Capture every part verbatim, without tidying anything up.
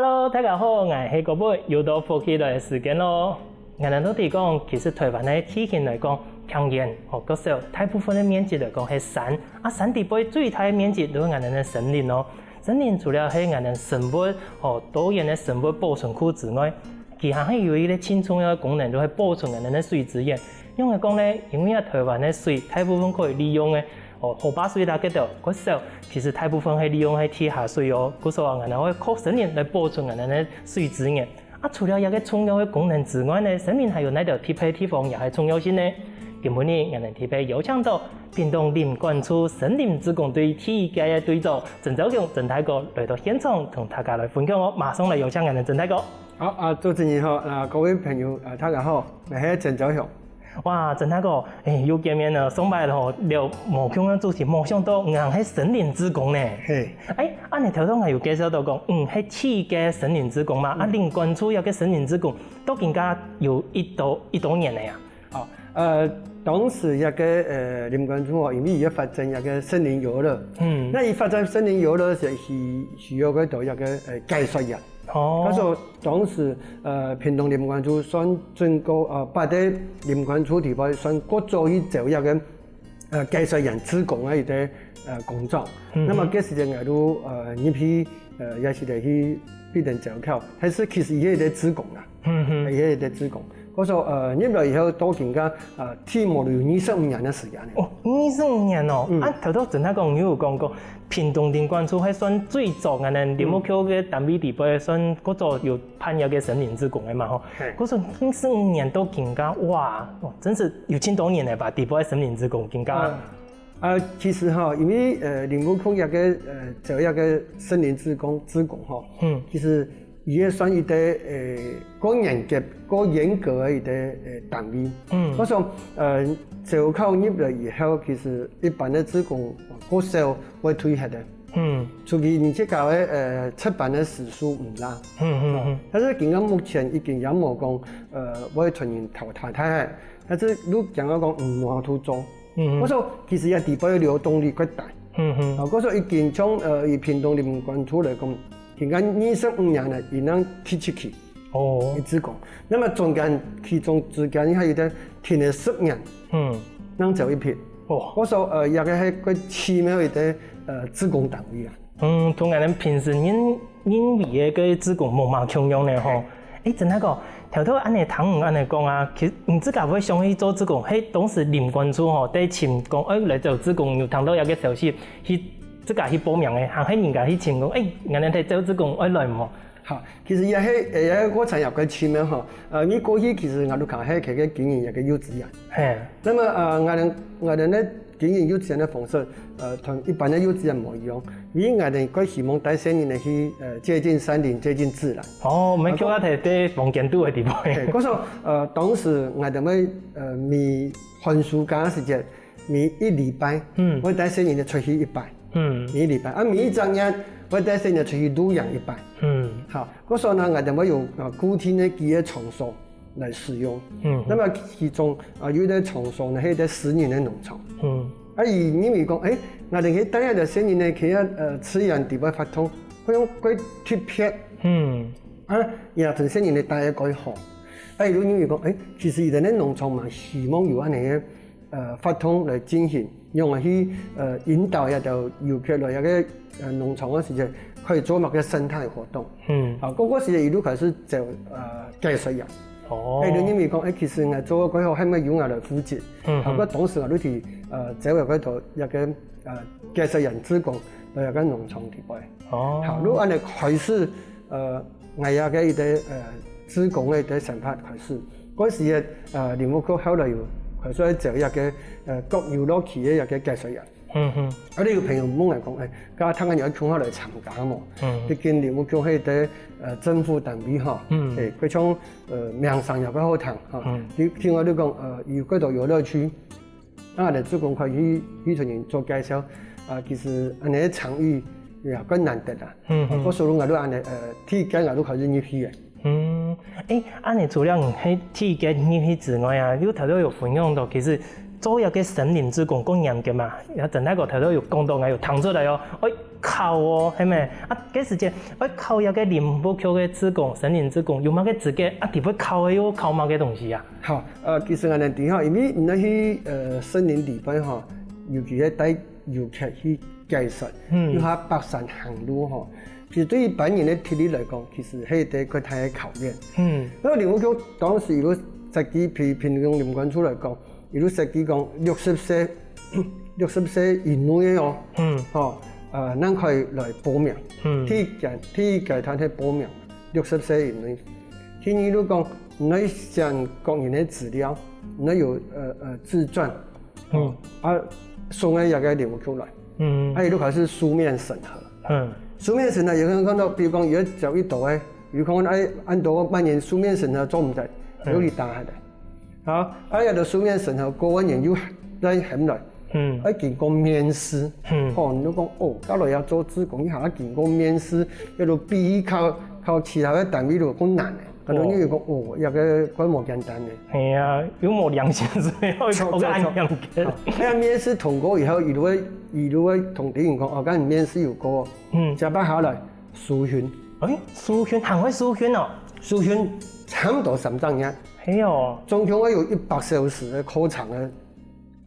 Hello，大家好，𠊎係葛貝，又到福氣來个時間咯。𠊎等都知講，其實臺灣个地形來講，平原哦，較少，大部分个面積來講係山，啊山底背最大个面積就係𠊎等个森林咯。森林除了係𠊎等生物哦，多元个生物保存區之外，佢還係有一個盡重要个功能，就係保存𠊎等个水資源。仰仔講呢？因為啊，臺灣个水大部分可以利用个 哦，河壩水啦，該兜較少，其實大部分係利用係地下水哦。故所啊，𠊎等會靠森林來保存𠊎等个水資源。啊除了這個重要个功能之外呢，森林還有哪兜特別地方也係重要性呢？今晡日𠊎等特別邀請到屏東林管處森林志工隊第一屆个隊長曾昭雄曾大哥來到現場，同大家來分享哦。馬上來邀請𠊎等曾大哥。好啊，主持人好，啊各位朋友，啊大家好，𠊎係曾昭雄。 哇，曾大哥，欸，又見面了。上擺吼，尞無共樣主題，無想到你還係森林志工呢。係。欸，恁仔頭先𠊎有介紹到講，嗯，係第一屆森林志工嘛，啊林管處這個森林志工，到今下有幾多幾多年了呀？哦，呃，當時這個呃林管處哦，因為佢愛發展這個森林遊樂，嗯，該佢發展森林遊樂時，佢需要該兜這個呃解說員。 哦，該時當時呃屏東林管處算整個呃八個林管處底背算較早去招這個呃解說員志工个一個呃工作。那麼該時節𠊎就呃入去呃也係來去分人招考，但是其實佢係一個志工啦，嗯哼，佢係一個志工。該時呃入來以後到今下呃起碼有二十五年个時間了。哦，二十五年哦，啊頭頭曾大哥有講過， 屏東林管處係算最早𠊎等林務局个單位底背算較早有辦這個森林志工个嘛吼。故所二十五年到今下，哇，真係有盡多年了吧？底背个森林志工今下。啊，其實吼，因為呃林務局這個呃做這個森林志工志工吼，嗯，其實 佢係算一個呃較嚴格、較嚴格个一個呃單位。嗯，故所呃招考入來以後，其實一般个志工較少會退忒个。嗯，除非你自家个呃值班个時數毋罅。嗯嗯嗯，但是今下目前已經也無講呃會同人淘汰忒，但是你講到講毋無法度做。 嗯，故所其實這底背流動率較大。嗯哼，啊，故所已經從呃以屏東林管處來講，今下二十五年了，佢正第七屆。哦，一直講。那麼中間其中之間還有一個停了十年，嗯，正招一批。哦，故所呃這個係較奇妙一個呃志工單位啊。 嗯，同𠊎等平時認認為个該志工無麼共樣呢吼。欸，曾大哥，頭頭恁仔聽你恁仔講啊，其實你自家會想去做志工，係當時林管處吼在尋講愛來招志工，有聽到這個消息，去自家去報名个，還係人家去尋講，欸，𠊎等在招志工愛來無？好，其實也係也係過程也較奇妙吼。呃，因為過去其實𠊎屋下係開個經營一個幼稚園。係，那麼呃，𠊎等𠊎等个 經營幼稚園个方式，呃，同一般个幼稚園無一樣，因為𠊎等較希望帶細人仔去呃接近山林、接近自然。哦，毋係叫佢在在房間肚个地方。係，故所呃當時𠊎等會呃每寒暑假个時節，每一禮拜，嗯，會帶細人仔出去一擺。嗯，每一禮拜啊，每一隻月會帶細人仔出去露營一擺。嗯，好，故所呢，𠊎等會有呃固定个幾個場所 來使用。嗯，那麼其中啊有一個場所呢，係一個私人个農場。嗯，啊佢認為講，欸，𠊎等去帶這兜細人仔去啊呃自然底背活動，會用較特別。嗯，啊也同細人仔帶个較好。啊佢就認為講，欸，其實佢等个農場嘛希望有恁仔个呃活動來進行。 用來去呃引導這兜遊客來這個呃農場个時節，可以做麼个生態活動。嗯，啊，該個時節佢就開始招呃解說員。哦，欸，就認為講，欸，其實𠊎做个較好，係毋係由𠊎來負責？嗯，啊，該當時𠊎就去呃招了較多這個呃解說員志工來這個農場底背。哦，好，就恁仔開始 呃，𠊎這個一個呃志工个一個生活開始。該時个呃林務局後來有開始招一個呃各遊樂區个一個解說員。嗯哼，啊，你有朋友問𠊎講，欸，該聽講你愛共下來參加無？嗯，畢竟林務局係一個呃政府單位吼，嗯，欸，非常呃名聲也較好聽吼。嗯，聽聽講你講呃有幾多遊樂區， 啊，𠊎等志工可以去去同人做介紹，啊，其實恁仔个場域也較難得啦。嗯，啊，故所𠊎就恁仔呃第一屆𠊎就開始入去个。嗯，欸，恁仔除了你係第一屆入去之外啊，又頭頭有分享到，其實做這个森林志工過嚴格嘛，也曾大哥頭頭有講到，𠊎有聽出來哦，愛考哦，係無？啊，該時節愛考這个林務局个志工、森林志工，有麼个資格啊？佢會考个又考麼个東西啊？好，呃，其實恁樣講吼，因為你去呃森林裡背吼，尤其係帶遊客去解說，嗯，又較跋山行路吼，其實對一般人个體力來講，其實係一个較大个考驗。嗯，那林務局當時有設計，譬譬如講林管處來講， 佢就設計講六十歲，六十歲以內个哦，嗯，吼，呃，正可以來報名。嗯，第一階第一階段係報名，六十歲以內。第二就講，你愛先個人个資料，你愛有呃呃自傳，嗯，啊，送个這个林務局來，嗯，啊，佢就開始書面審核。嗯，書面審核有人看到，比如講有一隻一朵个，有可能哎，恁多萬人書面審核做毋得，有去打下來。 好，啊，這兜書面審核過个人又再喊來，嗯，愛經過面試，嗯，吼，你就講哦，到來愛做志工，你還愛經過面試，這兜比考考其他个單位都較難个，可能你又講哦，這个怪無簡單个。係啊，又無良心，所以會考个恁嚴格。哎呀，面試通過以後，佢就會佢就會同你講哦，該你面試有過，嗯，接下來受訓。哎，受訓，還會受訓哦？受訓差毋多三隻月。 係哦，總共愛有一百小時个課程个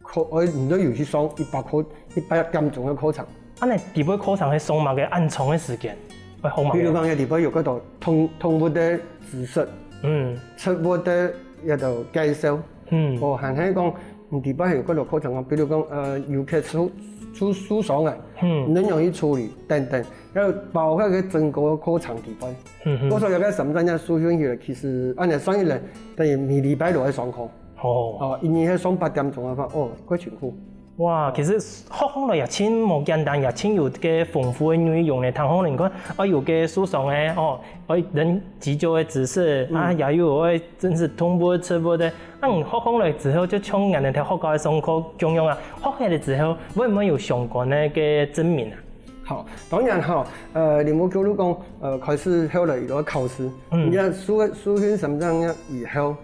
課，愛你都有去上一百課，一百點鐘个課程。恁樣裡背課程係上麼个恁長个時間？會學麼个？比如講，這裡背有幾多動動物个知識，嗯，植物个這兜介紹，嗯，哦，還係講你裡背還有幾多課程啊？比如講，呃，遊客受受受傷啊，嗯，你仰去處理等等，還有包括个整個課程裡背。嗯哼，我說這个三隻月受訓起來，其實恁樣算起來，等於每禮拜都愛上課。 哦，哦，一日係上八點鐘个課，哦，過辛苦。哇，其實學起來也盡無簡單，也盡有个豐富个內容呢。聽講你看，啊，有个受傷个，哦，啊，人急救个知識，啊，也有个真係動物、植物个。啊，你學起來之後，就像人个在學校个上課共樣啊，學起來之後，會毋會有相關个个證明啊？好，當然吼，呃，林務局就講，呃，開始後來有个考試，嗯，你看受受訓三隻月以後，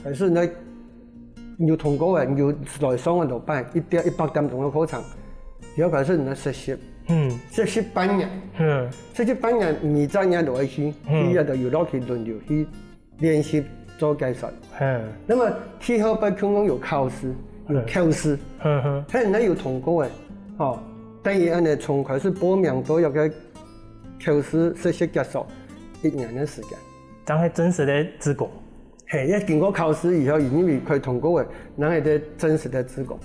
還係你有通過个，你有來上恁多擺，一點一百點鐘个課程，然後開始你來實習，嗯，實習半年，嗯，實習半年，每隻月都愛去，嗯，去啊，就有落去輪流去練習做解說。嗯，那麼最後擺總共有考試，有口試，嗯哼，係你有通過个，吼，等於恁樣從開始報名到這个口試實習結束，一年个時間。正係真實个志工。 嘿，一經過考試以後，因為可以通過个，正係一个真實个志工。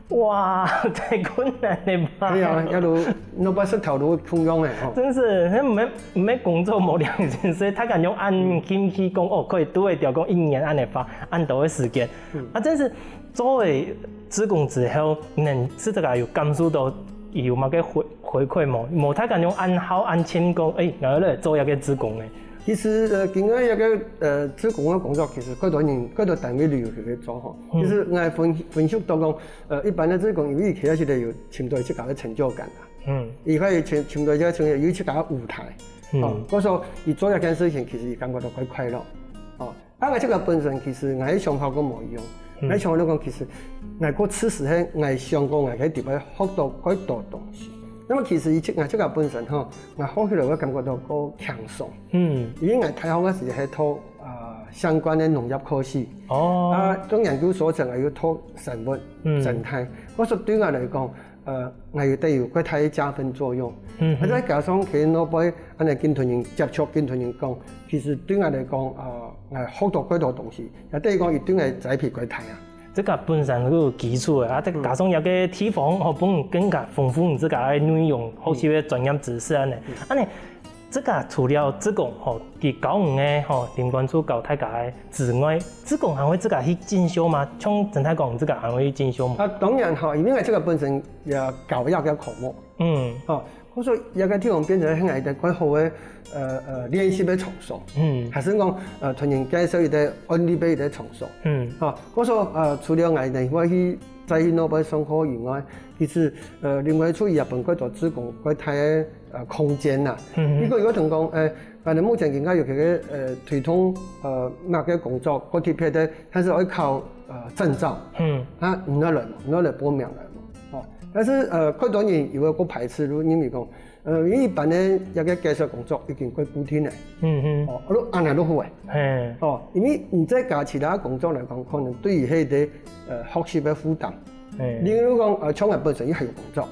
哇，太困難了吧？係啊，一路，你毋識頭路共樣个吼。真係，該毋係毋係工作無良心，所以大家用恁興趣講，哦，可以拄會調講一年恁樣花，恁多个時間。啊，真係做个志工之後，你自家有感受到有麼个回回饋無？無大家用恁好恁勤講，誒，𠊎來做一个志工个。 其實，呃，今个一个呃，志工个工作，其實幾多人、幾多單位都有去做吼。其實𠊎分分析到講，呃，一般个志工，因為佢其實係有尋到自家个成就感啦。嗯，佢可以尋尋到一个成就，有自家个舞台。嗯，哦，故所佢做一件事情，其實佢感覺到較快樂。哦，啊，𠊎自家本身其實𠊎个想法較無一樣。𠊎想法講，其實𠊎較自私係，𠊎想講𠊎在裡背學到較多東西。那麼其實佢自，𠊎自家本身吼，𠊎學起來𠊎感覺到較輕鬆。 嗯，因為𠊎大學个時係讀啊相關个農業科系，哦，啊，讀研究所時𠊎又讀生物、生態，故所對𠊎來講，呃，𠊎有得有較大个加分作用。嗯，啊，再加上去外背恁樣跟同人接觸，跟同人講，其實對𠊎來講，啊，𠊎學到較多東西，也等於講佢對𠊎栽培較大啊。 自家本身就有基礎个，啊，再加上這个地方，吼，分你更加豐富你自家个內容，學習个專業知識恁樣。恁樣，自家除了志工，吼，佢教你个，吼，林管處教大家个之外，志工還會自家去進修嗎？像曾大哥自家還會去進修嗎？啊，當然吼，因為𠊎自家本身也教育个科目，嗯，吼， 故所這个地方變成係𠊎个較好个，呃，呃，練習个場所。嗯，還係講，呃，同人介紹一个案例个一个場所。嗯，啊，故所，呃，除了𠊎等會去再去外背上課以外，其實，呃，另外出去也分較多志工較大个，呃，空間啦。嗯，如果有同講，呃，反正目前應該有這個呃推動呃麼个工作，各地別个，但是愛考呃證照，嗯，啊，你愛來無？你愛來報名來無？哦，但是呃，較多人有个个排斥，就認為講，呃，因為一般个一個建設工作已經過固定了，嗯嗯，哦，都安排都好誒，嘿，哦，因為你再加其他工作來講，可能對於佢个呃學習个負擔，嘿，例如講呃，像𠊎本身也還有工作，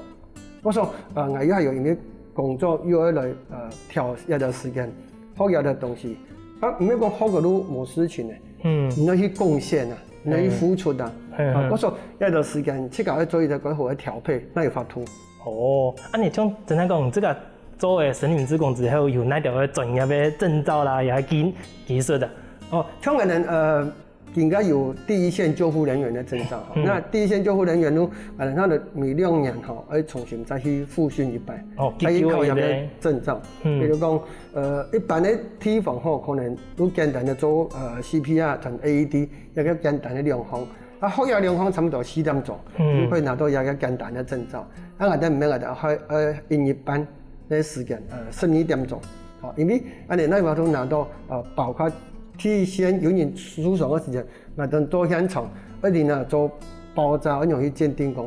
我想，呃，𠊎又還有因為工作又愛來，呃，調一段時間，學一段東西。啊，毋係講學个都無事情呢，嗯，你愛去貢獻啊，你愛去付出啊。啊，我想，一段時間自家愛做一個較好个調配，哪有法度。哦，啊，你像真个講，你這個做个森林志工之後，有哪條个專業个證照啦，也技技術的？哦，像𠊎等，呃， 應該有第一線救護人員个證照。嗯，那第一線救護人員呢，啊，然後呢，每兩年吼，愛重新再去複訓一擺，哦，再去考一個證照。比如講，呃，一般个地方吼，可能有簡單个做呃C P R同A E D，一個簡單个兩項。啊，學這兩項差不多四點鐘，嗯，你可以拿到一個簡單个證照。啊，𠊎等毋免，𠊎等還愛一日半个時間，呃，十二點鐘。 哦，因為恁樣，𠊎等都拿到，呃，包括第一線有人受傷个時間，𠊎等到現場，一定啊做包紮，恁樣去鑑定講，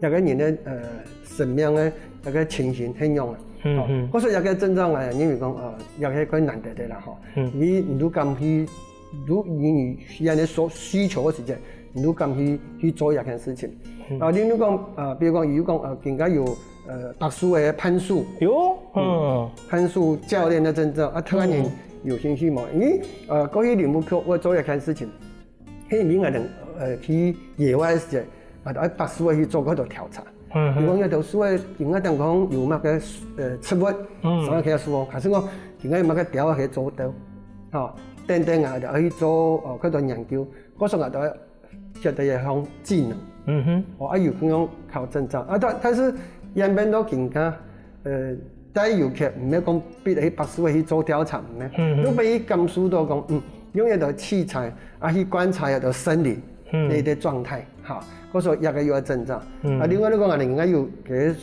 這個人个呃生命个這個情形係仰仔。嗯嗯，哦，或者這個症狀啊，因為講呃，也係較難得个啦吼。嗯，你你都敢去，如你需要个所需求个時間，你都敢去去做這件事情。啊，你如講呃，比如講，有講呃，更加有 呃，白手个攀樹，有，嗯，攀樹教練个證照，啊，台灣人有興趣無？因為呃，過去林務局會做一件事情，係因為𠊎等呃去野外个時節，啊，愛白手个去做較多調查。嗯，比如講該條樹个，應該等講有麼个呃植物，嗯，生起來樹哦，還係講應該有麼个鳥仔可以做到，吼，等等啊，就愛去做呃較多研究。我想啊，就 學到一項技能。嗯哼，哦，啊有可能考證照啊，但但是原本都更加，呃，帶遊客毋係講逼佢白手个去做調查，毋係，嗯哼，都俾佢感受到講，嗯，用一個器材啊去觀察一個森林，嗯，个狀態，哈，或者說一個有證照。嗯，啊，另外你講啊，你應該有个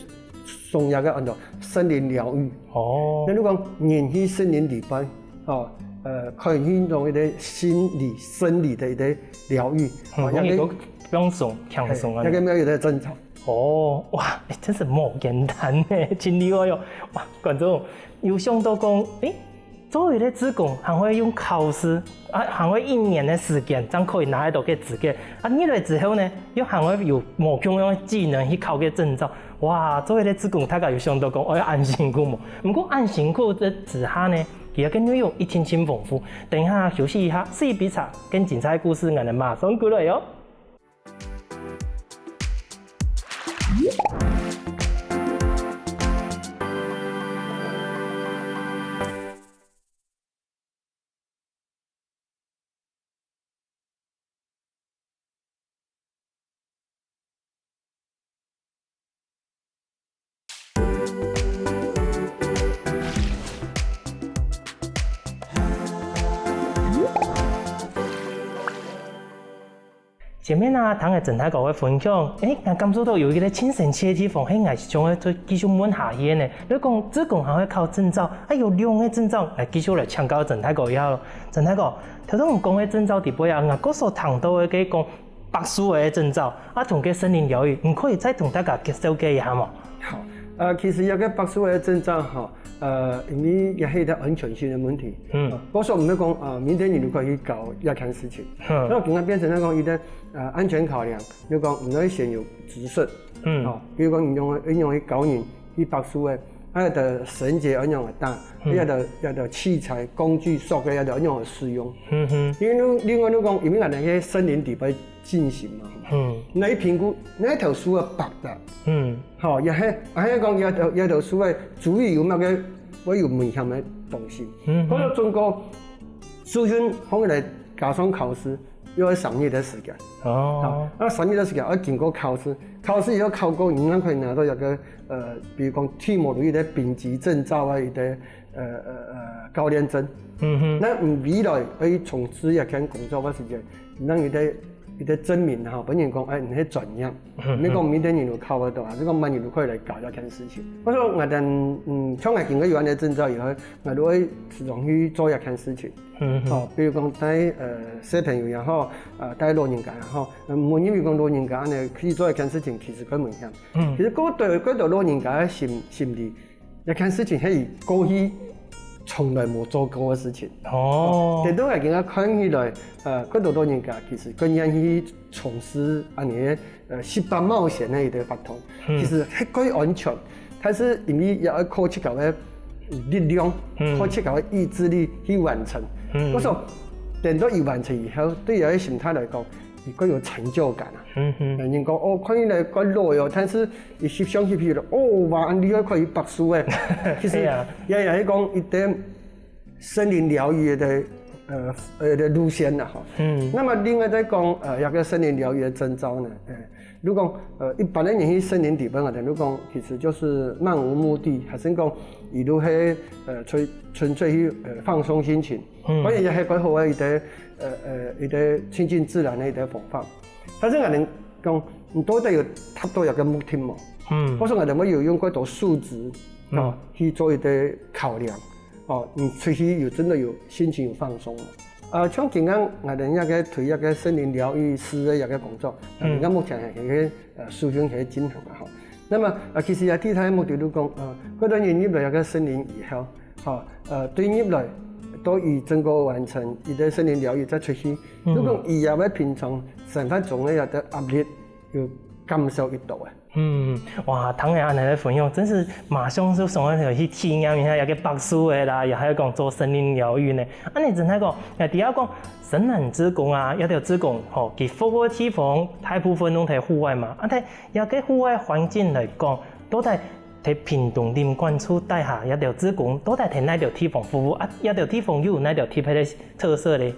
商業个安到森林療癒。哦，那你講人去森林裡背， 哦，呃，可以運用一個心理、生理个一個療癒，嗯，哦，也可以，講一個放鬆、輕鬆啊。也可以有一個正常。哦，哇，欸，真係無簡單呢，真厲害哦！哇，觀眾有想到講，欸，做一個志工還會用考試，啊，還會一年个時間，正可以拿得到个資格。啊，入來之後呢，又還會有無共樣个技能去考个證照。 哇，做一個志工，大家有想到講，哎，恁辛苦無？毋過恁辛苦个之下呢，佢个內容一定盡豐富。等一下休息一下，試一杯茶，更精彩个故事，𠊎等馬上過來哦。 前面啊，聽著鄭大哥个分享，欸，𠊎感受到有一個盡神奇个地方，係𠊎想愛再繼續問下去个呢。你講，志工還會考證照，啊，有兩個證照，來繼續來請教鄭大哥一下囉。鄭大哥，頭先你講个證照底背啊，𠊎過所聽到个講， 白手个證照，啊，同个森林療癒，你可以再同大家介紹个一下無？好，呃，其實這個白手个證照吼，呃，因為也係一個安全性个問題。嗯，呃，故所毋係講，呃，明天你就可以去搞這件事情。嗯，那今天變成來講，一個，呃，安全考量，就講你愛先有知識。嗯，哦，比如講你用，你用去教人，去白手个， 啊，个繩結愛仰仔打，啊，个，啊，个器材、工具、索个，啊，愛仰仔使用。嗯哼，因為另外你講，因為𠊎等个森林底背進行嘛，嗯，該評估該條樹个白搭，嗯，吼，也係，還係講這條，這條樹个周圍有麼个會有危險个東西。嗯，或者經過受訓，後來加上考試， 又愛三日个時間。哦，啊，三日个時間愛經過考試，考試以後考過，你正可以拿到一個，呃，比如講，退伍个一個丙級證照啊，一個，呃，呃，呃，教練證。嗯哼，那你未來愛從事這項工作个時間，你正一個一个證明哈，分人講，哎，你係專業，毋係講每个人都考得到，還係講麼人都可以來教這件事情。我想𠊎等，嗯，像𠊎經過有恁樣證照以後，𠊎都會時常去做這件事情。嗯，哦，比如講帶呃小朋友也好，呃帶老人家也好，嗯，我認為講老人家呢去做這件事情其實較危險。嗯，其實過多過多老人家的心心理， 這件事情係佢過去從來無做過个事情。哦，但對𠊎今下看起來，呃，過多老人家其實更願意去從事恁樣个呃十八冒險个一个活動，其實係較安全，但是因為也愛靠自家个力量，靠自家个意志力去完成。嗯，我想等到佢完成以後，對佢个心態來講，佢較有成就感啊。嗯哼，人講哦，看起來較老哦，但是 佢翕相翕翕了，哦，哇，恁厲害，可以拍手誒。其實，係啊，也也係講一點森林療癒的呃呃的路線啦哈。嗯，那麼另外再講呃，這个森林療癒的徵召呢，誒，如果呃一般的人去森林裡面啊，如果其實就是漫無目的，還是講一路係呃純純粹去呃放鬆心情，嗯，反而也係較好的一个呃呃一个親近自然的一个方法。 但是𠊎等講，你到底有達到一个目的無？嗯，我想𠊎等會有用較多數值，嗯，哦，去做一个考量，哦，你出去有真的有心情有放鬆無？呃，像今天𠊎等這个推這个森林療癒師的這个工作，嗯，你看目前還係呃，受訓還進行啊，吼。那麼呃，其實也第一个目的就講，呃，較多人入來這个森林以後， 吼，呃，對入來到佢整個完成佢个森林療癒再出去，嗯，就講佢也會平常生活中个一个壓力有減少一到誒。嗯，哇，聽你恁樣个分享，真是馬上就想要去體驗一下這个白素的啦，也還有講做森林療癒呢。恁樣真係講，𠊎知影講，森林志工啊，這條志工吼，佢服務个地方大部分攏在戶外嘛，啊，在這个戶外環境來講，到底 在屏東林管處底下，這兜志工到底在哪兜地方服務？啊，這兜地方又有哪兜特別个特色咧？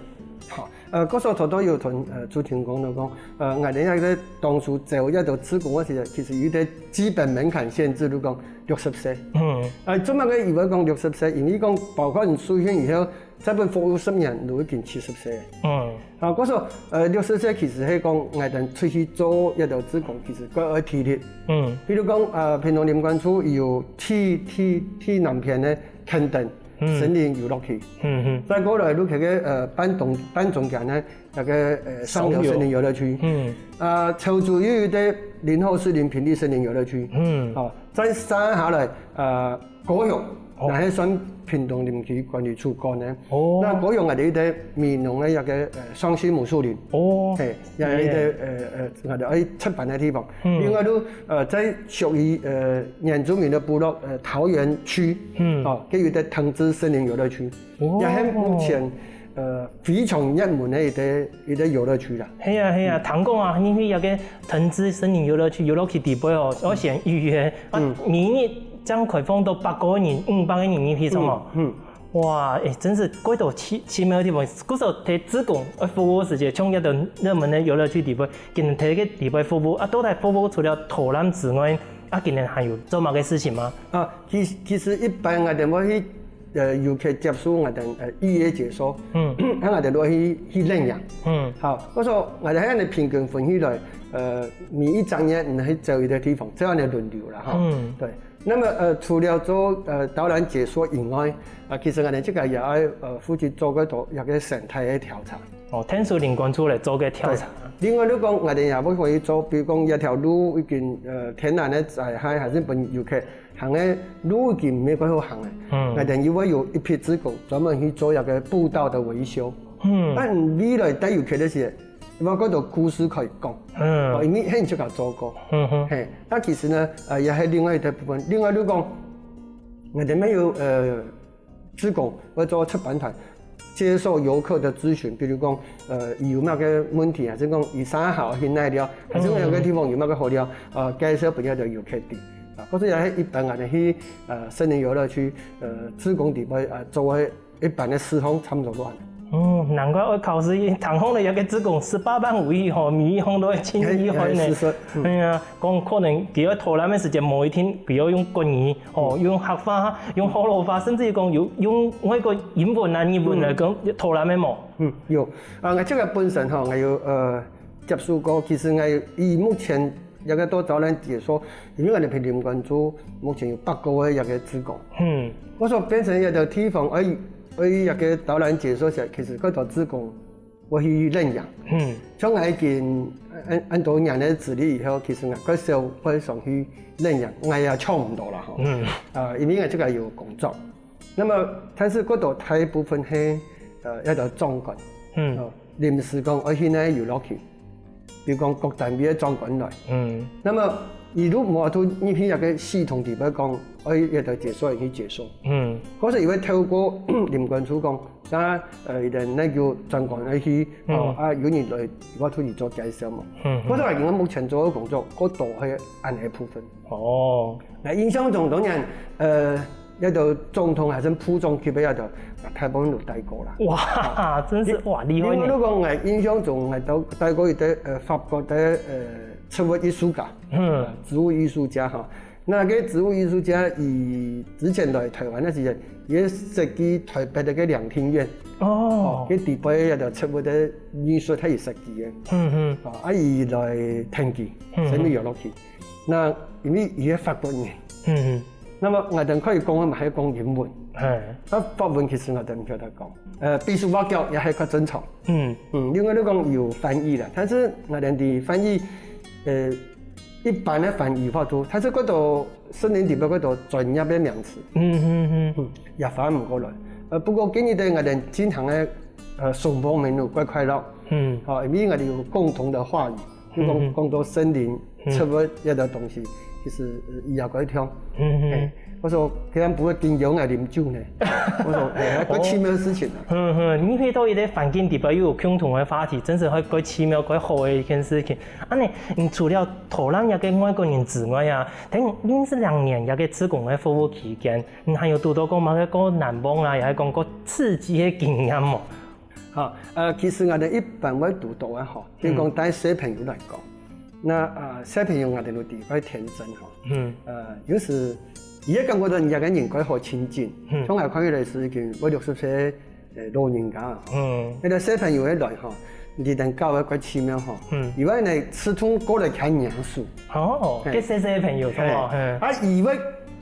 好，呃，故所頭頭有同呃朱婷講到講，呃，𠊎等這个當初招這兜志工个時節，其實有一个基本門檻限制，就講六十歲。嗯，呃，做麼个以為講六十歲？因為講包括你受訓以後， 再分服務十年，你已經七十歲。嗯，啊，故所呃六十歲其實係講𠊎等出去做這兜志工，其實較愛體力。嗯，比如講呃屏東林管處有第第第南片个墾丁森林遊樂區，嗯嗯，再過來就這个呃半中半中間个那个呃上流森林遊樂區，嗯，啊潮州又有一个林後士林平地森林遊樂區，嗯，哦，再下來呃 高雄，哦，也係算屏東林區管理處管个。哦，那高雄𠊎等一个美濃个一个呃雙溪母樹林，哦，嘿，也係一个呃呃𠊎等愛出版个地方。另外就呃在屬於呃原住民个部落呃桃園區，嗯，哦，佢有一个藤枝森林遊樂區，哦，也係目前呃非常熱門个一个一个遊樂區啦。係啊係啊，聽講啊，因為這个藤枝森林遊樂區遊樂區底背哦，愛先預約，啊，每日 正開放到百个人、五百个人入去，係無？嗯，哇，誒，真係蓋多奇奇妙个地方。故所在志工愛服務个時節，像這兜熱門个遊樂區底背，今日在該底背服務，啊，到底服務除了導覽之外，啊，今日還有做麼个事情嗎？啊，其其實一般𠊎等會去呃遊客接受𠊎等呃預約解說，嗯，啊𠊎等就會去去領養。嗯，好，故所𠊎等恁樣平均分起來，呃，每一隻月你去走一个地方，這樣來輪流啦，哈。嗯，對。 那麼呃除了做呃導覽解說以外，啊其實𠊎等自家也愛呃負責做个多一个生態个調查。哦，天使林管處來做个調查。另外就講𠊎等也會可以做，比如講一條路已經呃天然个災害還係分遊客行个路已經毋係幾好行个，𠊎等又會有一批志工專門去做一个步道个維修。嗯，但未來帶遊客个時， 有較多故事可以講，嗯，哦，因為𠊎自家做過，嗯哼，嘿，那其實呢，呃，也係另外一个部分。另外就講，𠊎等乜有呃志工會做出版團，接受遊客的諮詢，比如講，呃，佢有麼个問題，還係講佢啥好去哪尞，還係講有个地方有麼个好尞，呃，介紹分佢兜遊客知。啊，或者也係一般𠊎等去呃森林遊樂區，呃，志工底背啊做个 一般个事項差毋多就恁樣。嗯，難怪愛考試，聽講了有个志工十八般武藝吼，每一項都會盡厲害呢。係，係，係，係。哎呀，講可能佢愛導覽个時間無一定，佢愛用國語，吼，用客話，用學老話，甚至於講有用外國英文啊、日文來講導覽个無？嗯，有。啊，𠊎這个本身吼，𠊎有呃接觸過，其實𠊎以目前這個到招攬解說，因為𠊎等平林關注目前有八個个這個志工，嗯，𠊎所變成一個地方，愛愛一個招攬解說時，其實較多志工會去領養，嗯，像𠊎已經恁恁多年个資歷以後，其實𠊎較少會想去領養，𠊎也搶毋到啦吼，嗯，啊，因為𠊎這個有工作。 那麼，但是較多大部分係，呃，一個壯觀，嗯，哦，臨時講愛去該遊樂區，比如講各單位个壯觀來，嗯，那麼佢就無法度入去該個系統裡背講，愛一個解說人去解說，嗯，可是佢會透過林關處講，啊，呃，佢等該個壯觀愛去，哦，嗯，啊，有人來，我同你做介紹嘛，嗯，嗯，可是𠊎目前做个工作，較多係恁个部分。哦，𠊎印象中當然，呃， 該兜總統還係部長級个該兜，大部分都帶過啦。哇，真是，哇，厲害呢。因為如果𠊎印象中，𠊎兜帶過一個，呃，法國个，呃，植物藝術家，嗯，植物藝術家哈。該個植物藝術家佢之前來臺灣个時節，佢設計臺北个該兩廳院，哦，該底背該兜植物个藝術，佢係設計个，嗯嗯，啊，啊，佢來定居，嗯，生活遊樂區。那因為佢係法國人，嗯嗯。 那麼𠊎兜可以講个嘛，還講英文。嘿，啊，法文其實𠊎兜毋曉得講。呃，比手畫腳也係較正常。嗯，嗯，另外你講有翻譯啦，但是𠊎兜个翻譯，呃，一般个翻譯法度，但是較多森林裡背較多專業个名詞，嗯嗯嗯，也翻毋過來。呃，不過今日个𠊎兜進行个，呃，生活美濃怪快樂，嗯，好，因為𠊎兜有共同个話語。 就講講到森林植物這兜東西，其實呃，佢也較暢。嗯嗯，𠊎說，佢還毋會敬仰𠊎啉酒呢。𠊎說，哎，還較奇妙个事情啊。嗯嗯，你去到一個環境裡背又有共同个話題，真係會較奇妙、較好个一件事情。恁仔，你除了導覽這個外國人之外啊，等於二十零年這個志工个服務期間，你還有堵到過麼个較難忘啊，也係講較刺激个經驗無？ 好，呃，其實𠊎兜一般會堵到个吼，比如講帶小朋友來講，該，呃，小朋友𠊎兜都知較天真吼，嗯，呃，有時佢會感覺到人家个人較好親近，像𠊎看起來係已經五六十歲个，呃，老人家啊，嗯，該兜小朋友會來吼，佢等搞个較奇妙吼，嗯，佢會呢自動過來牽𠊎手，哦，嘿，該細細个朋友，嘿，哦，嘿，啊，佢會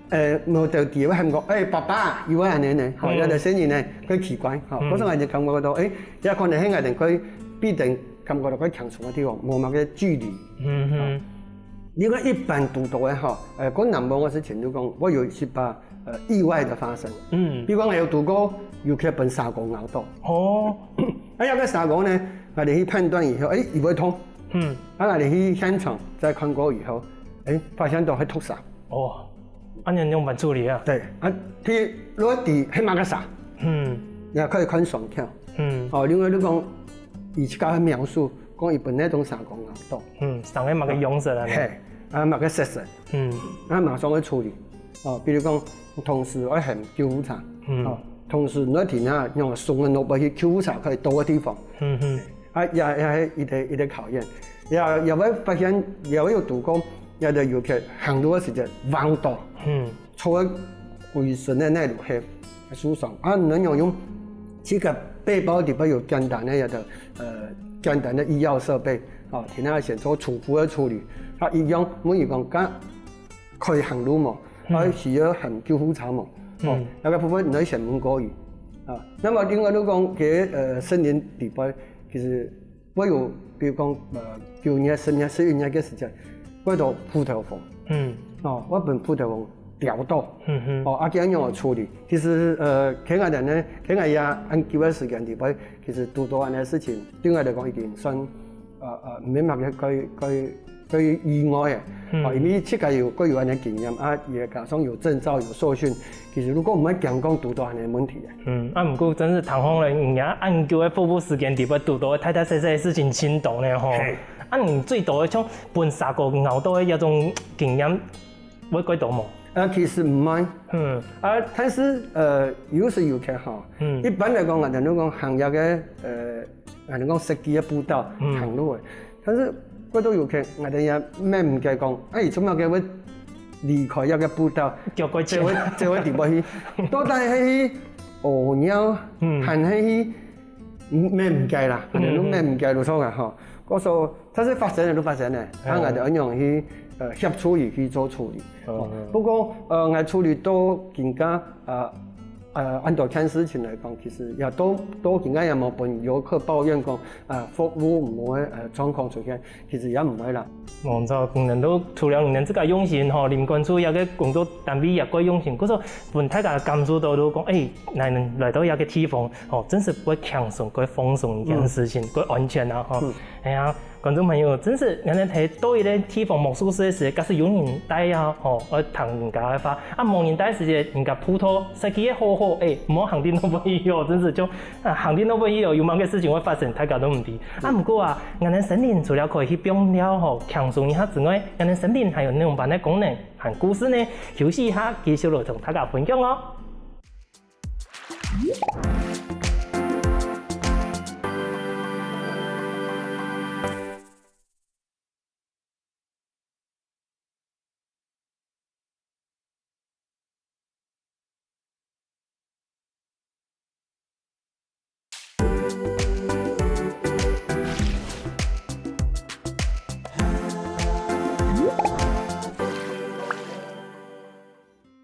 呃，無到底會喊講，哎，爸爸，佢會恁仔呢，吼，有兜細人呢，較奇怪，吼，可是𠊎就感覺到，哎，這可能係𠊎兜較比較感覺到較輕鬆个地方，無麼个距離。嗯哼。另外一般堵到个吼，呃，較難忘个事情就講，𠊎有一擺，呃，意外个發生。嗯。比如講，𠊎有堵過，有去分蛇哥咬到。哦。啊，這個蛇哥呢，𠊎兜去判斷以後，哎，佢會痛。嗯。啊，𠊎兜去現場再看過以後，哎，發現到係毒蛇。哦。 恁樣仰般處理啊？對，啊，佢落地係麼个蛇，嗯，也可以看傷口。嗯，哦，另外你講，佢自家个描述，講佢分該種蛇哥咬到，嗯，生个麼个樣式啊？嘿，啊，麼个色素，嗯，啊，馬上愛處理。哦，比如講，同時愛喊救護車，嗯，哦，同時你愛停下，用手个挪過去救護車可以到个地方。嗯嗯，啊，也也係一個一個考驗，也也會發現，也會有堵過。 也就尤其行路个時節橫倒，嗯，坐个歸身个內陸係受傷。啊，你愛用自家背包裡背有簡單个這兜，呃，簡單个醫藥設備，哦，定下先做初步个處理。啊，一樣問佢講，該可以行路無？啊，需要喊救護車無？哦，該個部分你愛先問過佢。啊，那麼另外你講，其實，呃，森林裡背，其實 會有，比如講，呃，九月、十月、十一月个時節，會有虎頭蜂，嗯，哦，會分虎頭蜂咬到，嗯哼，哦，啊，該仰般處理？其實，呃，該𠊎兜呢，該𠊎也恁久个時間裡背，其實堵到恁仔个事情，對𠊎來講已經算，呃呃，毋係麼个該該該意外个，哦，因為自家有過有恁仔个經驗，啊，也加上有證照、有受訓， 其實如果毋係驚講堵到恁仔个問題啊。嗯，啊，毋過真係聽講咧，人家恁久个服務時間裡背堵到大大細細个事情盡多呢吼。嘿。啊，你最多个像分蛇哥咬到个這種經驗，會幾多無？啊，其實毋會。嗯。啊，但是，呃，有時有去吼，嗯，一般來講，𠊎兜講行這個，呃，𠊎兜講設計个步道，嗯，行路个， 但是過到有去，𠊎兜也免毋該講，哎，做麼个會離開這個步道，腳過去，走位走位地方去，到底係去屙尿，嗯，還係去毋，毋計啦，可能都毋計就著啊吼。故所，但是發生了就發生了，啊，嗯。𠊎兜愛仰去，呃，協助佢去做處理。嗯，哦，嗯。不過，呃，𠊎處理到今下，呃，呃，恁多件事情來講，其實也都，都今下也無分遊客抱怨講，呃，服務毋好个，呃，狀況出現。 其實也毋會啦。無錯，你兜除了你兜自家用心吼，林管處這個工作單位也蓋用心，故所分大家感受到就講，欸，𠊎兜來到這個地方吼，真實蓋輕鬆、蓋放鬆一件事情，嗯。蓋安全啊吼。嗯。哎呀，觀眾朋友，真實𠊎兜在到一個地方無熟事个時，假使有人帶啊吼，愛聽人家个話，啊無人帶時節，人家普通設計个好好，欸，毋好行到哪位去哦，真實就 啊，行到哪位去哦，有麼个事情會發生，大家都毋知。啊，毋過啊，𠊎兜森林除了可以去放尞吼，輕鬆一下之外，𠊎兜森林還有仰般个功能和故事呢？休息一下，繼續來同大家分享哦。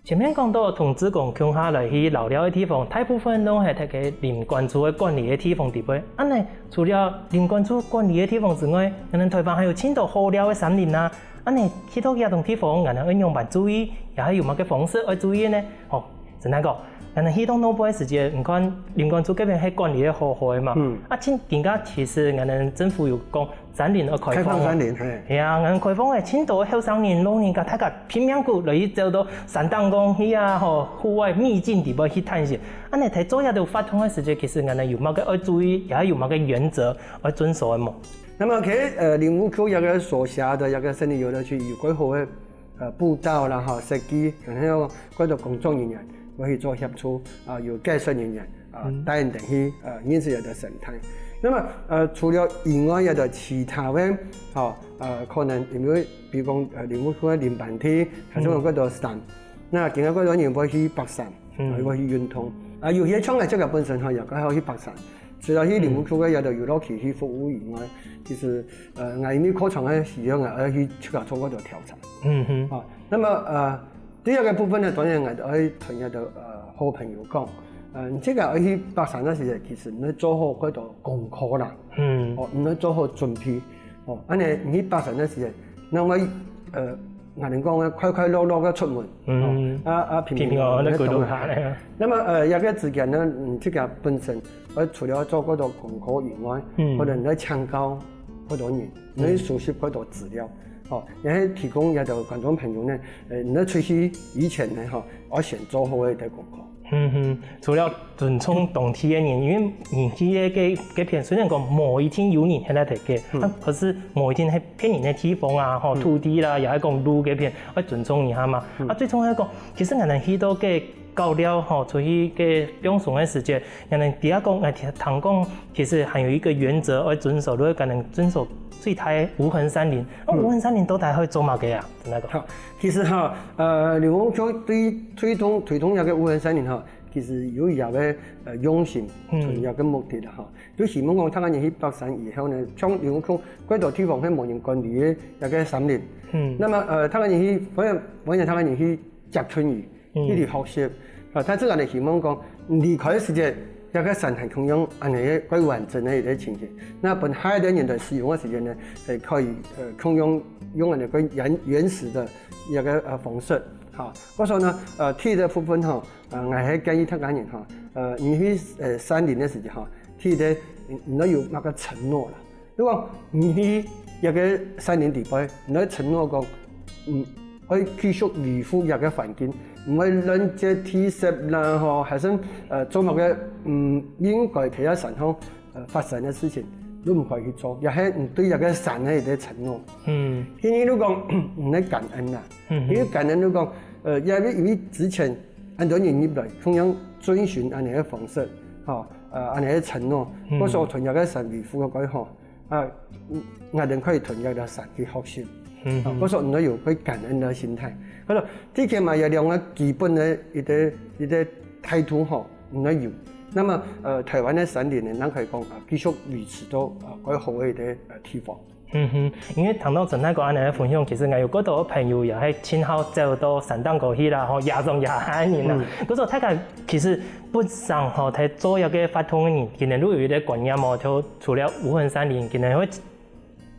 前面講到同志工共下來去遶尞个地方，大部分都係在該林管處个管理个地方底背。恁呢，除了林管處管理个地方之外，𠊎兜臺灣還有盡多好尞个山林啊。恁呢，去到這兜地方，𠊎兜愛仰般注意，也係有麼个方式愛注意呢？吼， 真難講，𠊎兜去到外背个時節，你看林管處該片係管理个好好个嘛。嗯。啊，盡，今下其實𠊎兜政府有講山林愛開放嘛。開放山林，嘿。係啊，𠊎兜開放个，盡多後生人、老人家，大家拚命牯來去走到山頂高去啊，吼，戶外秘境底背去探險。恁呢，在做這兜活動个時節，其實𠊎兜有麼个愛注意，也有麼个原則愛遵守个無？那麼，其實，呃，林務局這個所轄个這個森林遊樂區有蓋好个 呃，步道啦，吼，設計，然後蓋多工作人員會去做協助，啊，有解說人員，啊，嗯。帶你等去，呃，認識這個生態。那麼，呃，除了以外，有的其他个，吼，呃，可能因為，比如講，呃，林務局个林班地，還係有蓋多山，嗯。那今下蓋多人會去爬山，嗯。啊，會去運動。啊，有些像𠊎自家本身吼，也蓋好去爬山。 除了去林務局个這兜遊樂區去服務以外，其實，呃，𠊎因為課程个需要，𠊎愛去自家做過多調查。嗯哼。啊，那麼，呃，第二個部分呢，當然𠊎愛同這兜，呃，好朋友講，呃，你自家愛去爬山个時節，其實你愛做好過多功課啦。嗯。哦，你愛做好準備。哦，恁呢你去爬山个時節， 那麼，呃，𠊎兜講个快快樂樂个出門，嗯。哦，啊，啊，平平安安个歸屋下咧。那麼，呃，這個之間呢，嗯，自家本身，呃，除了做過多功課以外，嗯。可能你愛請教過多人，嗯。你愛收集過多資料，哦，也係提供這兜觀眾朋友呢，呃，你愛出去以前呢，吼，愛先做好个一個功課。 嗯哼，除了尊重當地个人，因為人去个該，該片雖然講無一定有人歇在該个，嗯。啊，可是無一定係別人个地方啊，吼，嗯。土地啦，也係講路該片，愛尊重一下嘛。嗯。啊，最重要講，其實𠊎兜去到該搞尞吼，出去該放鬆个時節，𠊎兜知影講，𠊎聽講，其實還有一個原則愛遵守，就係𠊎兜遵守最大个無痕山林。啊，嗯。無痕山林到底可以做麼个啊？真个講。好，其實哈，呃，林務局對推動，推動這個無痕山林哈， 其實有佢个，呃，用心，嗯。同佢个目的啦，吼。就希望講，大家人去爬山以後呢，像林務局，蓋多地方係無人管理个這個山林。嗯。那麼，呃，大家人去，歡迎，歡迎大家人去接近佢，嗯。去學習。啊，但是𠊎兜希望講，離開个時節，這個山還共樣恁呢个完整个一個情形。那分下一代人來使用个時間呢，也可以，呃，共樣用恁呢个原，原始个一個，呃，方式。好，故所呢，呃，第一個部分吼， 呃，𠊎係建議大家人吼，呃，你去，呃，山林个時節吼，第一，你，你愛有麼个承諾啦。如果你去一個山林底背，你愛承諾講，嗯，愛繼續維護這個環境，毋會亂接地石啦，吼，還係，呃，做麼个，嗯，應該在這山上，呃，發生个事情，你毋可以去做，也係你對這個山个一個承諾。嗯。第二，你講，你愛感恩啦。嗯哼。因為感恩，你講，呃，因為，因為之前 恁多人入來，共樣遵循恁呢个方式，吼，呃，恁呢个承諾，嗯。故所同這個山維護个蓋好，啊，嗯，𠊎兜可以同這個山去學習。嗯哼。啊，故所你愛有會感恩个心態。故所，第一嘛，有兩個基本个一個，一個態度吼，你愛有。那麼，呃，臺灣个山林呢，咱可以講，呃，繼續維持到，呃，蓋好个一個，呃，地方。嗯哼，因為聽到陳大哥恁樣个分享，其實𠊎有幾多朋友也係盡好走到山頂高去啦，吼，野上野下个人啦。嗯。可是大家其實本身吼，在做一個活動个人，今日都有一個觀念哦，就除了無痕山林，今日會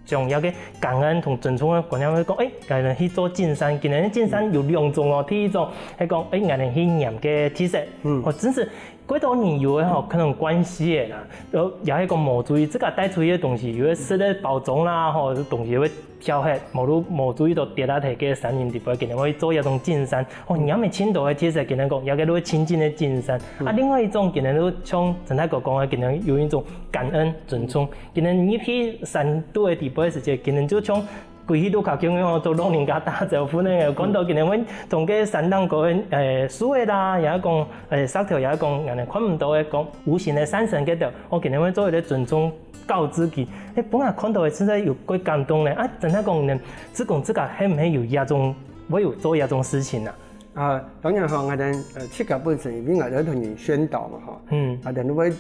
將這個感恩同尊重个觀念，會講，誒，𠊎等去做淨山，今日淨山有兩種哦。第一種係講，誒，𠊎等去拈該地石，嗯。哦，真係幾多人有个吼，可能慣勢个啦，呃，也係講無注意，自家帶出去个東西，有个食个包裝啦，吼，東西會掉忒，無注，無注意到跌下去个山林底背，今日會做一種淨山，哦，拈个盡多个地石，今日講，這個都係清淨个淨山。啊，另外一種，今日都像陳大哥講个，今日有一種感恩、尊重。 今日你去山肚个底背个時節，今日就像歸去都較強樣哦，做老人家打招呼呢。看到今日阮從該山頂高个，誒，樹仔啦，也講，誒，石頭也講，恁樣看毋到个，講無形个山神該兜，哦，今日阮做一個尊重告知佢。誒，本來看到个實在有幾感動呢。啊，真正講呢，志工自家係毋係有這種，會有做這種事情啊？啊，當然吼，𠊎等，呃，自家本身因為𠊎等同人宣導嘛，吼，嗯。𠊎等會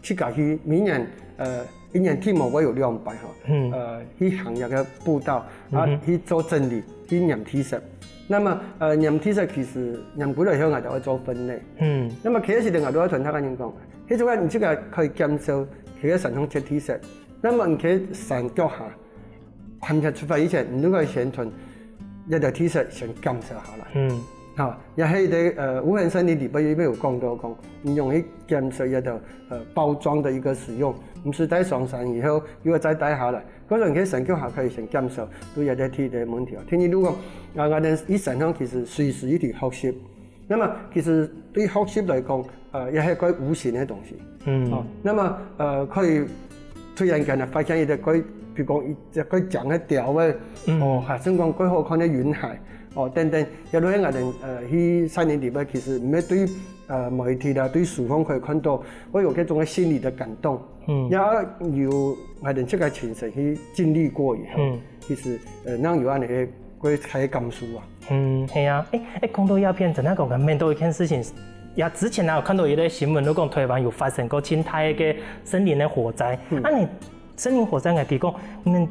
自家去，每年，呃，一年起碼會有兩擺吼，嗯。呃，去行這個步道，啊，嗯哼。去做整理，去拈地石。那麼，呃，拈地石其實拈歸來以後，𠊎就會做分類。嗯。那麼開始个𠊎都會同大家人講，迄種啊，你自家可以減少，去个山上接地石。那麼你去山腳下， 還吂出發以前，你都可以先同這兜地石先減少下來。嗯。吼，也係一個，呃，無痕山林裡背有講到講，你容易減少這兜，呃，包裝的一個使用，毋使帶上山以後又要再帶下來。可能你去山腳下可以先減少，對這個地的問題哦。第二，如果，啊，𠊎等一山上其實隨時一直學習， 那麼其實對學習來講，呃，也係蓋無形个東西。嗯。哦，那麼，呃，可以突然間啊發現一個蓋，比如講一隻蓋靚个鳥仔，嗯。哦，還係講蓋好看个雲海，哦，等等，也都係𠊎等，呃，去山林裡背，其實毋係對，呃，媒體啦，對書上可以看到，會有這種个心理的感動。嗯。也有𠊎等自家親身去經歷過以後，嗯。其實，呃，正有恁樣个，蓋大个感受啊。 嗯，係啊，誒，誒，講到這片，真正講，𠊎愐到一件事情，也之前啊，有看到一個新聞，就講臺灣有發生過盡大个森林个火災。嗯。啊，你森林火災，𠊎提講，你們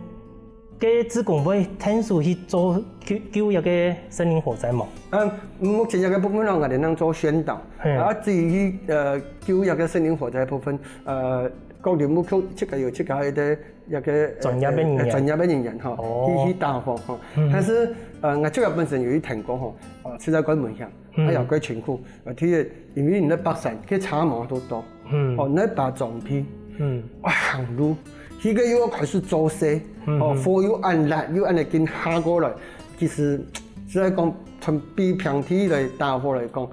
个志工會𢯭手去做救，救一個森林火災無？嗯，目前這個部分呢，𠊎等正做宣導。嘿。啊，至於，呃，救一個森林火災部分，呃，各林務局自家有自家个一個 一個，呃，專業个人員。呃，專業个人員吼，哦。去，去打火吼。嗯。但是，呃，𠊎自家本身有去聽過吼，呃，實在蓋危險，嗯。還有蓋辛苦。呃，第一，因為你在北山，該車無都多，嗯。哦，你在爬叢皮，嗯。哇，行路，該個又要開始做事，嗯。哦，火又恁烈，又恁樣緊下過來，其實實在講，從比平地來打火來講，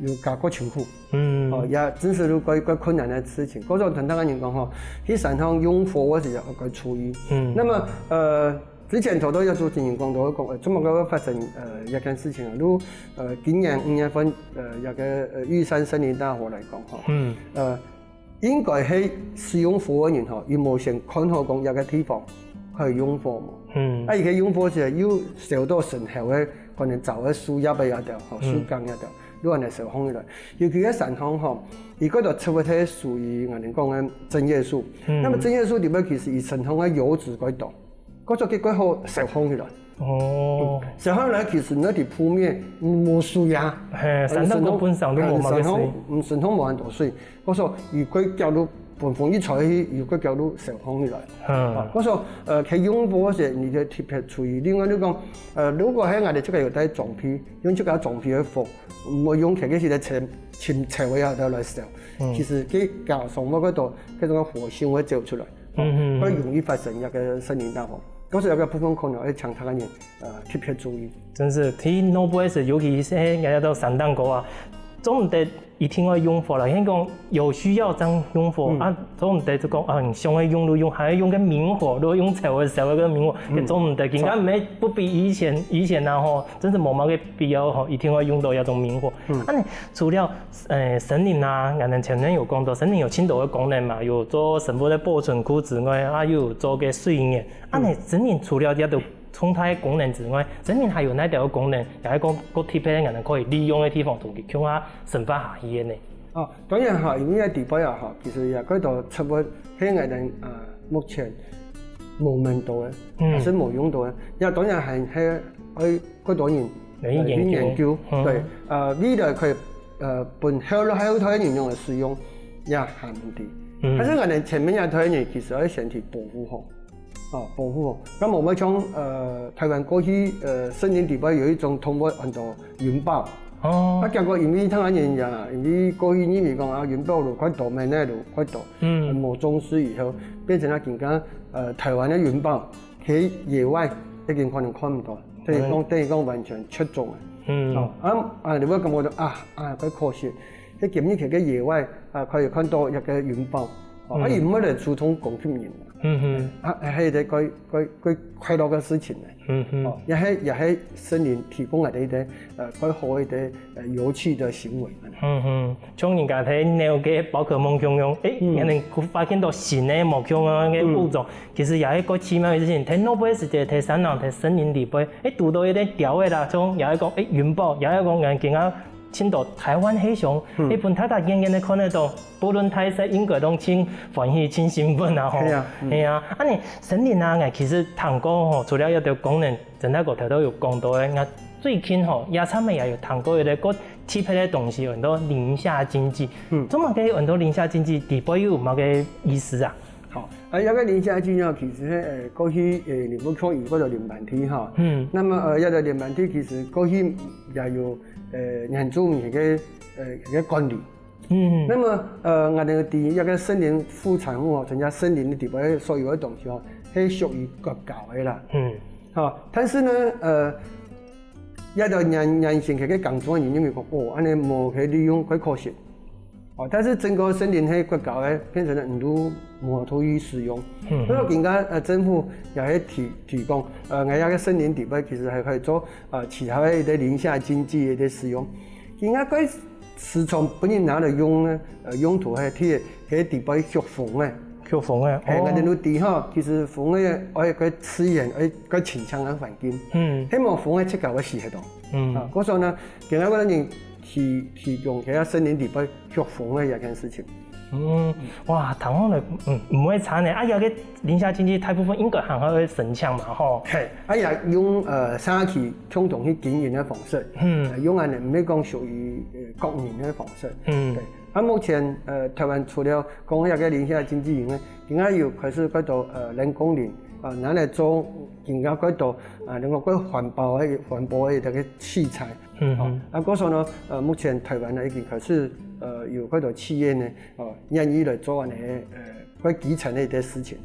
有較過辛苦。嗯。哦，也真係有蓋，蓋困難个事情。故所同大家人講吼，去山上用火个時候愛注意。嗯。那麼，呃，之前頭頭也主持人講到講，呃，這麼个發生，呃，一件事情啊，如，呃，今年五月份，呃，一個，呃，玉山森林大火來講吼，嗯。呃， 應該係使用火个人吼，佢無先看好講這個地方可以用火無？嗯。啊，佢个用火時又燒到身後个，可能棗个樹葉个這兜吼，嗯。樹幹這兜，亂來燒放起來。尤其在山上吼，佢該兜植物係屬於𠊎等講个針葉樹。嗯。那麼針葉樹裡背其實佢身上个油脂蓋多， 故所結果好燒放起來。哦。嗯，燒放起來其實你在地鋪面，嗯，無水啊。嘿，山頂高本身都無麼个水。嗯，山上，嗯，山上無恁多水。故所佢个角落，分風一吹去，佢个角落燒放起來。嗯。啊，故所，呃，該用火時，你就特別注意。另外你講，呃，如果係𠊎等自家有帶叢皮，用自家叢皮个火，毋好用該個係在尋，尋柴个啊，來燒。嗯。其實該加上火个多，該種火星會走出來。 嗯哼。會容易發生一個森林大火。故所這個部分可能愛請大家人，呃，特別注意。真係，去Northwest，尤其係𠊎兜山頂高啊，做毋得一定愛用火啦。應該講有需要正用火，嗯。啊，做毋得就講，啊，你想愛用就用，還愛用該明火，如果用柴火燒个明火，嗯。也做毋得。今下毋係不比以前，以前啊吼，真係無麼个必要吼，一定愛用到這種明火。嗯。啊，你除了 呃，森林啊，𠊎等前面有講到，森林有盡多个功能嘛，有做生物个保存庫之外，啊，又有做个水源。啊，嗯。你森林除了這兜重大个功能之外，森林還有哪兜个功能，也係講，過特別个，𠊎等可以利用个地方，同佢共下生活下去个呢？哦，當然哈，因為這底背啊哈，其實也蓋多植物係𠊎兜啊目前無問到个，嗯。也係無用到个，也當然還係愛蓋多人來研究。來去研究。嗯。對，呃，未來可以呃分後後代人用來使用，也還毋知。嗯。但是𠊎兜前面這代人其實愛先去保護好。 哦，保護哦。該無愛像呃台灣過去呃森林底背有一種動物安到雲豹。哦。啊，結果因為台灣人呀，因為過去認為講啊雲豹就蓋多，咩个就蓋多，嗯。無重視以後，變成啊今下呃台灣个雲豹，在野外已經可能看毋到，等於講等於講完全絕種了。嗯。哦，啊啊，你會感覺到啊啊，蓋可惜。 在今日个野外啊，可以看到一個雲豹，哦，啊，嗯。佢毋會來主動攻擊人。嗯哼。啊，係一個蓋蓋蓋快樂个事情呢。嗯哼。哦，也係也係森林提供𠊎兜一個呃蓋好一個呃有趣个行為。嗯哼，像人家在那個寶可夢共樣，誒，嗯。原來發現到新个無共樣个物種，嗯。其實也係蓋奇妙个事情。在那背時節，在山林、在森林底背，誒，堵到一個鳥仔啦，像也係講，誒，雲豹，也係講人家 尋到台灣黑熊，嗯。一般大大遠遠个看得到，不論大細應該都盡歡喜、盡興奮啊吼。係啊，嗯。係啊，恁呢森林啊，𠊎其實聽過吼，除了這兜功能，真大哥頭頭有講到个，𠊎最近吼，也差毋多也有聽過一個蓋特別个東西，有很多林下經濟。嗯。做麼个有很多林下經濟，底背又有麼个意思啊？好，啊，這個林下經濟啊，其實係呃過去呃林務局有一個林班地哈。嗯。那麼呃，這個林班地其實過去也有呃原住民个呃个管理。 嗯。那麼呃，𠊎兜知這個森林副產物哦，像這森林个底背所有个東西哦，係屬於國家个啦。嗯。好，但是呢，呃，這兜原原先个耕種人認為講，哦，恁呢無去利用，蓋可惜。哦，但是整個森林係國家个，變成了毋就無法度去使用。嗯。所以今下呃政府也係提提供，呃，𠊎這個森林底背其實還可以做呃其他个一個林下經濟个使用。今下个 時常分人拿來用个呃用途係，係係底背畜蜂个。畜蜂个，係，哦。𠊎兜都知哈，其實蜂个愛个資源，愛个清淨个環境。嗯。係無蜂个自家會死忒哦。嗯。啊，故所呢，今下𠊎兜人提提供這個森林底背畜蜂个這件事情。嗯，哇，聽下來，嗯，毋會差呢。啊，這個林下經濟大部分應該還會申請嘛，吼。係，啊也用呃社區共同去經營个方式。嗯。呃，用恁呢，毋係講屬於呃個人个方式。嗯。對。 啊，目前呃台灣除了講這個林下經濟以外，今下有開始蓋多呃人工林啊，拿來做今下蓋多啊，能夠蓋環保个環保个一個器材。嗯哼。啊，故所呢，呃，目前台灣呢已經開始呃有蓋多企業呢，哦，願意來做恁呢呃蓋基層个一個事情。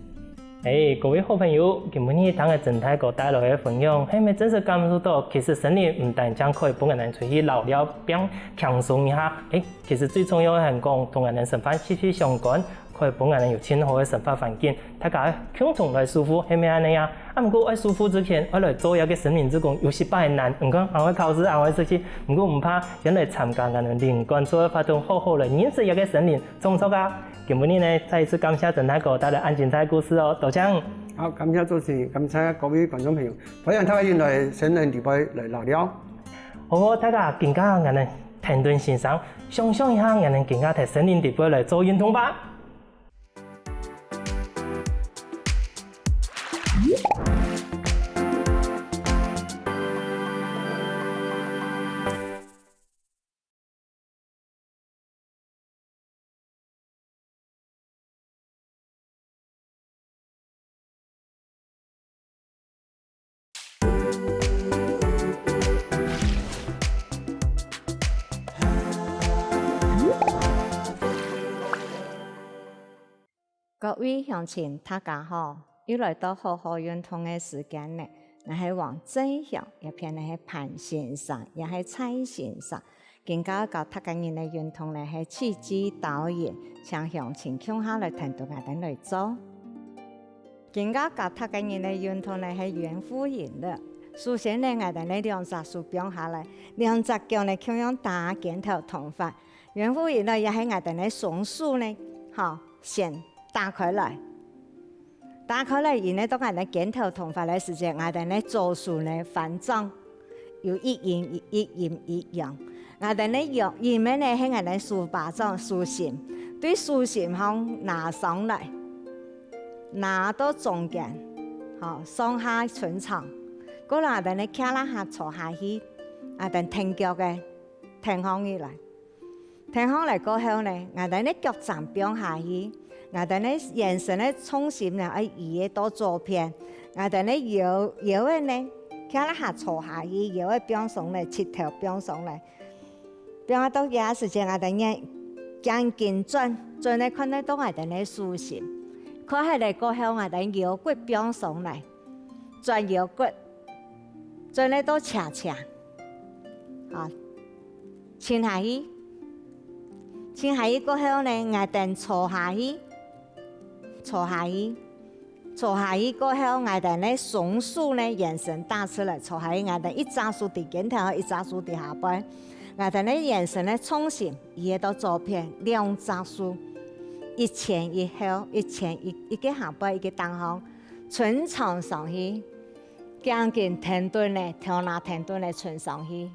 誒，各位好朋友，今晡日聽著曾大哥帶來个分享，係毋係真實感受到，其實森林毋單淨可以分𠊎兜出去遶尞、放輕鬆一下，誒，其實最重要个係講，同𠊎兜生活息息相關，可以分𠊎兜有盡好个生活環境，大家共同來守護，係毋係恁呢啊？啊，毋過愛守護之前，愛來做這個森林志工，有時擺難，毋過還愛考試，還愛出去，毋過毋怕，先來參加𠊎兜林管處个活動，好好來認識這個森林，創作啊！ 今晡日呢，再一次感謝曾大哥帶來恁精彩个故事哦，多謝。好，感謝主持人，感謝各位觀眾朋友，歡迎大家來森林底背來遶尞。好，大家今下𠊎兜停頓先生，想像一下，𠊎兜今下在森林底背來做運動吧。 各位鄉親，大家好！又來到好好運動个時間了。𠊎係王正祥，這片呢係潘先生，也係蔡先生。今下教大家人个運動呢係氣機導引，請鄉親共下來跈等𠊎兜來做。今下教大家人个運動呢係圓腹引了。首先呢，𠊎兜呢兩隻手放下來，兩隻腳呢共樣打肩頭同闊。 圓腹引呢，也係𠊎兜个雙手呢，吼，先打開來。打開來以後呢，當𠊎兜肩頭同闊个時節，𠊎兜个左手呢翻轉，有一陰一一陰一陽。𠊎兜呢用，因為呢係𠊎兜手巴掌手心，對手心項拿上來，拿到中間，吼，上下伸長。過來𠊎兜呢擎啦下坐下去，𠊎兜跈腳个，跈䟘起來。跈䟘來過後呢，𠊎兜呢腳㬹放下去，𠊎兜呢圓身个重心呢愛移到左片，𠊎兜呢腰，腰仔呢擎啦下坐下去，腰仔放鬆來，膝頭放鬆來。 放到這時節，𠊎兜呢，頸根轉，轉來看得到𠊎兜个手心。看下來過後，𠊎兜腰骨放鬆來，轉腰骨，轉來到斜斜。啊，沉下去。沉下去過後呢，𠊎兜坐下去，坐下去。 坐下去過後，𠊎兜呢雙手呢，圓身打直來，坐下去，𠊎兜一隻手在肩頭，一隻手在下背。𠊎兜呢圓身个重心，移到左片，兩隻手，一前一後，一前一，一個下背，一個頂項，伸長上去，頸根挺直來，頭那挺直來伸上去。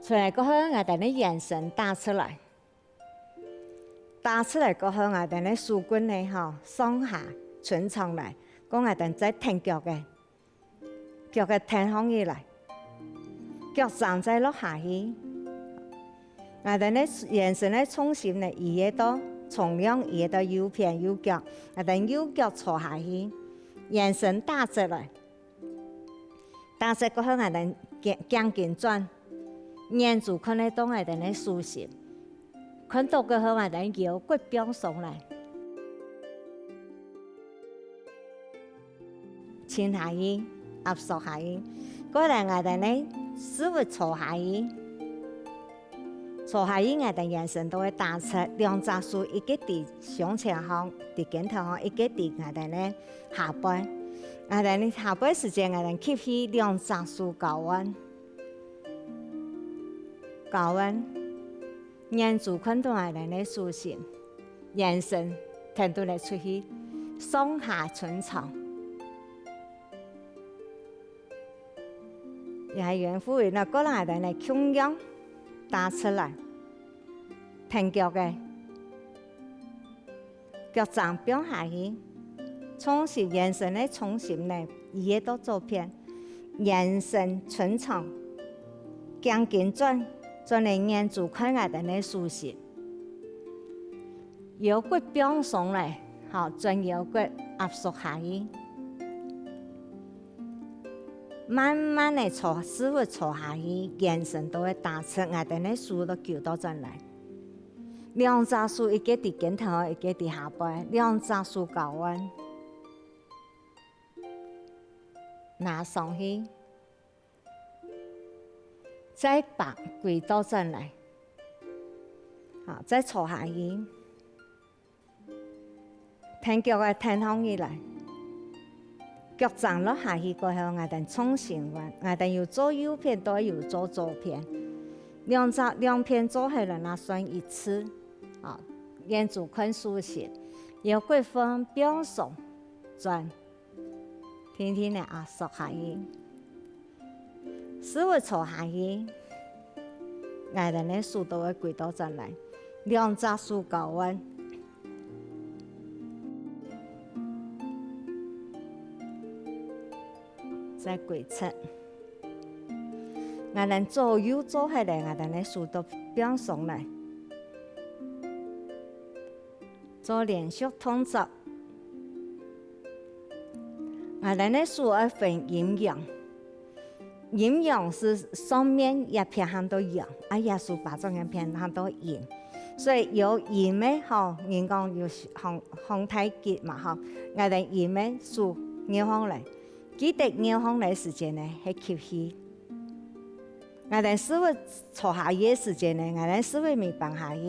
伸來過後，𠊎兜呢圓身打直來。 打直來過後，𠊎兜呢手骨呢，吼，上下伸長來，過𠊎兜再挺腳个，腳个挺䟘起來，腳㬹再落下去。𠊎兜呢圓身个重心呢，移到，重量移到右片右腳，𠊎兜右腳坐下去，圓身打直來。 打直過後，𠊎兜頸，頸根轉，眼珠看得到𠊎兜个手心，看到過後，𠊎兜腰骨放鬆來。沉下去，壓縮下去，過來𠊎兜呢，屎朏坐下去。 坐下去，𠊎兜圓身都會打直，兩隻手一個在胸前項，在肩頭項，一個在𠊎兜呢下背。𠊎兜呢下背時節，𠊎兜吸氣，兩隻手交換，交換，眼珠看到𠊎兜呢手心，圓身挺直來出去，上下伸長。 也係圓腹呢，過來𠊎兜呢共樣打直來，挺腳个，腳㬹放下去，重心，圓身个重心呢，移到左片，圓身伸長，頸根轉，轉來眼珠看𠊎兜呢手心。 腰骨放鬆來，好，轉腰骨壓縮下去。慢慢仔坐，屎朏坐下去，圓身都會打直，𠊎兜呢手都勼倒轉來。兩隻手一個在肩頭，一個在下背，兩隻手交換，拿上去。 再把歸倒轉來，好，再坐下去，挺腳仔挺䟘起來，腳㬹落下去過後，𠊎兜重心換，𠊎兜有做右片，都有做左片，兩隻，兩片做下來那算一次，好，眼珠看手心，腰骨放，放鬆，轉。 定定仔壓縮下去。屎朏坐下去，𠊎兜呢手都會歸倒轉來，兩隻手交換，再歸直。𠊎兜左右做下來，𠊎兜呢手都放鬆來。 做連續動作。𠊎兜呢手愛分陰陽，陰陽係上面這片喊做陽，啊這手巴掌這片喊做陰。所以有陰个吼，人講有䟘，䟘太極嘛吼，𠊎兜陰个手拗䟘來，記得拗䟘來時節呢係吸氣。 𠊎兜屎朏坐下去个時節呢，𠊎兜屎朏會放下去。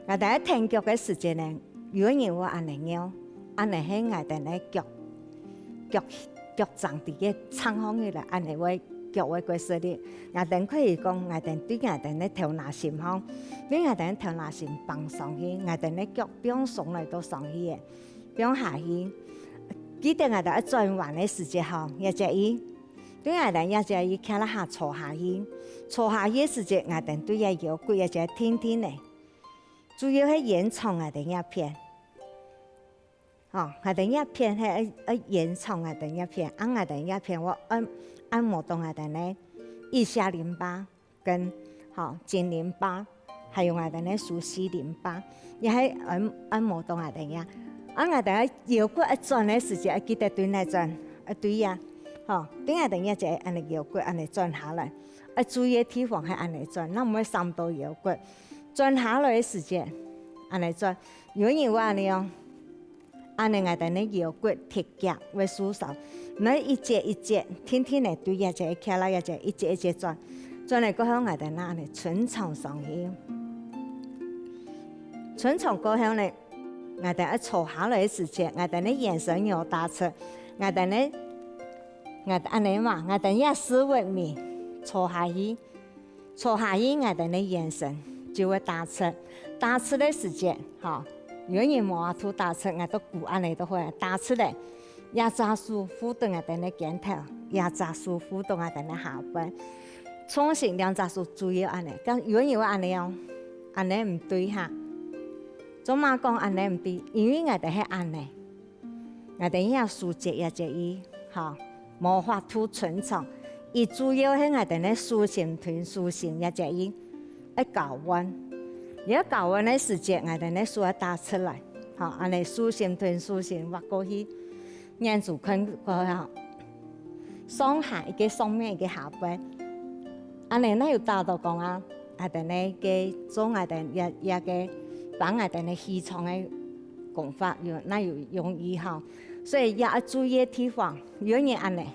𠊎兜愛挺腳个時節呢，有个人會恁仔拗，恁仔係𠊎兜个腳，腳，腳㬹在該撐䟘起來，恁仔會，腳會過食力。𠊎兜可以講，𠊎兜對𠊎兜个頭那心項，對𠊎兜个頭那心放上去，𠊎兜个腳放鬆來到上去个，放下去。記得𠊎兜愛轉彎个時節吼，也注意。對𠊎兜這隻佢徛啦下坐下去，坐下去个時節，𠊎兜對這腰骨這隻定定仔，主要係延長𠊎兜這片。吼，𠊎兜這片係愛，愛延長𠊎兜這片，啊𠊎兜這片會按，按摩到𠊎兜呢腋下淋巴跟，吼，頸淋巴，還有𠊎兜呢手膝淋巴，也係按，按摩到𠊎兜這。啊𠊎兜腰骨愛轉个時節，愛記得對哪轉，愛對這，吼，對𠊎兜這就恁仔腰骨恁仔轉下來，愛注意个地方係恁仔轉，正毋會傷到腰骨。轉下來个時節，恁仔轉，有人會恁仔哦。 恁仔𠊎兜呢腰骨、踢腳會受傷，毋係一節一節，定定仔對這節徛啦這節，一節一節轉，轉來過後𠊎兜呢恁仔伸長上去。伸長過後呢，𠊎兜愛坐下來个時節，𠊎兜呢圓身愛打直，𠊎兜呢，𠊎兜恁仔嘛，𠊎兜這屎朏尾坐下去， 坐下去𠊎兜呢圓身就會打直。打直个時節，吼，有人無法度打直，𠊎兜跍恁仔就好，打直咧，這隻手扶等𠊎兜呢肩頭，這隻手扶等𠊎兜呢下背。重心兩隻手注意恁仔，該有人會恁仔哦，恁仔毋對哈。做麼講恁仔毋對？因為𠊎兜係恁仔。 𠊎兜這手節這節去，吼，無法度伸長。佢主要係𠊎兜呢手心同手心這節去，愛交換。這交換个時節，𠊎兜呢手愛打直來，吼，恁仔手心同手心斡過去，眼珠看過吼，上下一個上面一個下背。恁仔哪有打到講啊，𠊎兜呢个做𠊎兜這，這个幫𠊎兜呢氣場个 功法有，哪有容易吼。所以也愛注意个地方，有人恁仔，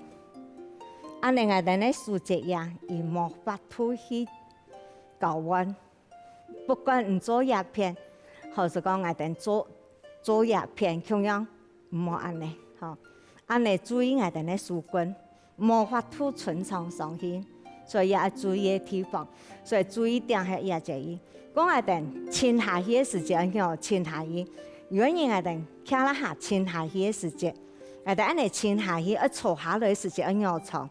恁仔𠊎兜呢手節這，佢無法度去交換。不管你做這片，或是講𠊎兜做，做這片，共樣毋好恁仔，吼。恁仔注意𠊎兜呢手根， 無法度伸長上去，所以也愛注意个地方。所以注意點係這節去。講𠊎兜伸下去个時節愛仰伸下去，有个人𠊎兜徛啦下伸下去个時節，𠊎兜恁仔伸下去，愛坐下來个時節愛仰坐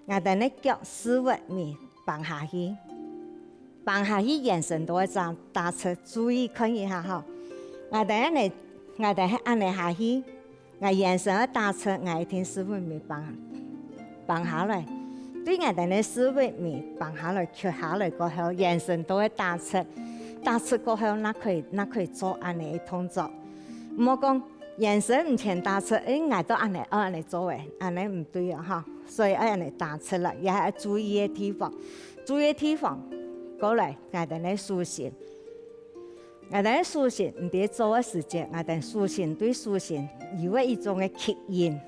？𠊎兜呢腳屎朏尾放下去，放下去圓身都會打，打直，注意看一下吼。𠊎兜恁仔，𠊎兜係恁仔下去， 𠊎圓身愛打直，𠊎一定屎朏尾放，放下來。對𠊎兜呢屎朏尾放下來、屈下來過後，圓身都會打直。打直過後，正可以，正可以做恁仔个動作。毋好講圓身毋曾打直，欸，𠊎都恁仔，愛恁仔做欸，恁仔毋對哦吼。所以愛恁仔打直來，也係愛注意个地方。注意个地方，過來，𠊎兜呢手心。 𠊎兜手心，你在做个時節，𠊎兜手心對手心有个一種个吸引。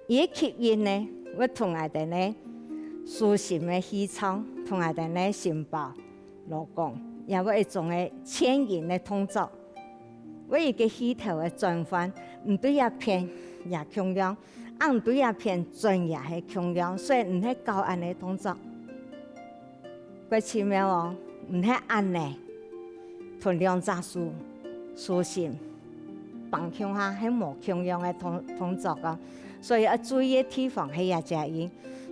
佢个吸引呢，會同𠊎兜呢手心个氣場，同𠊎兜呢心包、勞宮，也會一種个牽引个動作。會一個氣頭个轉換，你對這片也共樣，啊你對這片轉也係共樣，所以你係搞恁仔動作。 蓋奇妙哦，毋係恁仔，同兩隻手、手心放共下，係無共樣个動，動作哦。所以愛注意个地方係這隻位。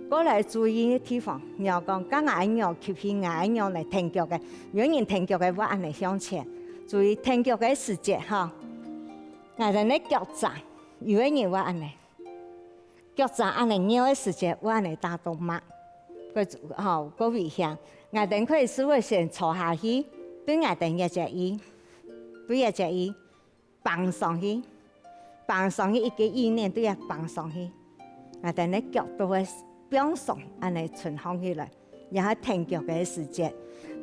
過來注意个地方，你愛講，該𠊎愛仰吸氣，𠊎愛仰來跈腳个，有人跈腳个會恁仔向前。注意跈腳个時節吼，𠊎兜个腳踭，有个人會恁仔。 腳踭恁仔拗个時節，會恁仔打著脈，蓋，吼，蓋危險。𠊎兜可以試著先坐下去，對𠊎兜這隻位，對這隻位，挷上去，挷上去一個意念，對這挷上去，𠊎兜个腳都會放鬆，恁仔伸䟘起來。 也係跈腳个時節。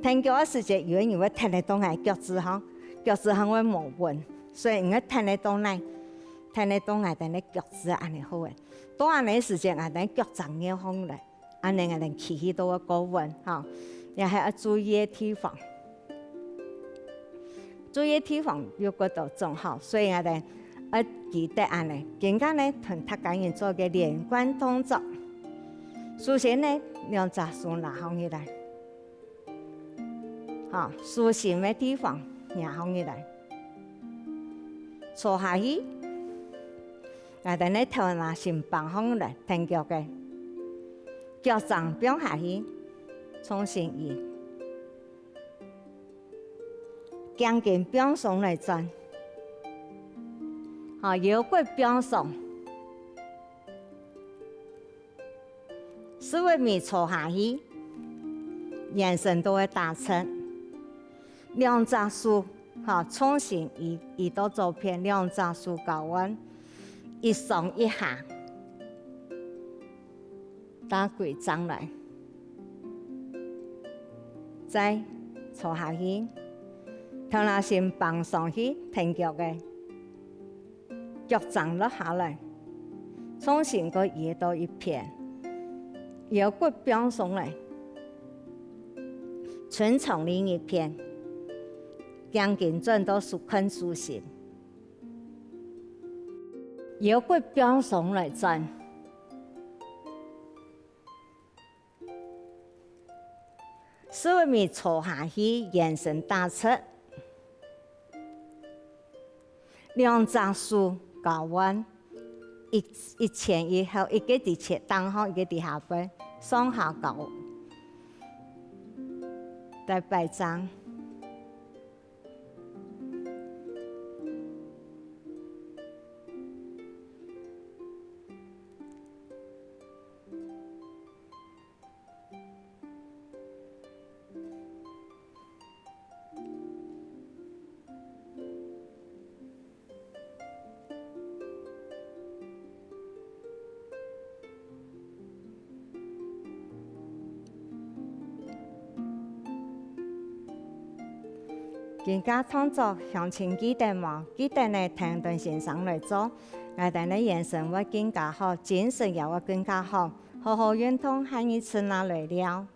跈腳个時節，有个人會跈得著𠊎腳趾項，腳趾項會無穩，所以你愛跈得著哪？跈得著𠊎兜个腳趾恁仔好欸。到恁仔个時節，𠊎兜腳踭拗䟘來，恁仔𠊎兜企起都會較穩，吼。也係愛注意个地方。 注意个地方又過到正好，所以𠊎兜愛記得恁仔。今下呢，同大家人做個連貫動作。首先呢，兩隻手拿䟘起來，吼，手心个地方拿䟘起來，坐下去。𠊎兜呢頭那先放項來，跈腳个，腳㬹放下去，重新移。頸根放鬆來轉，好，腰骨放鬆。 屎朏尾坐下去，圓身都會打直。兩隻手，好，重心移，移到左片，兩隻手交換，一上一下，打歸正來。再坐下去，頭那先放上去，跈腳个。 腳㬹落下來，重心過移到一片，腰骨放鬆來，伸長另一片，頸根轉到手，看手心，腰骨放鬆來轉。 屎朏尾坐下去，圓身打直。兩隻手交換，一，一前一後，一个在前，頂項，一个在下背，上下交，再擺正。 今下動作鄉親記得無？記得呢，跈等先生來做，𠊎兜呢圓身會更加好，精神也會更加好。好好運動，下二次正來尞。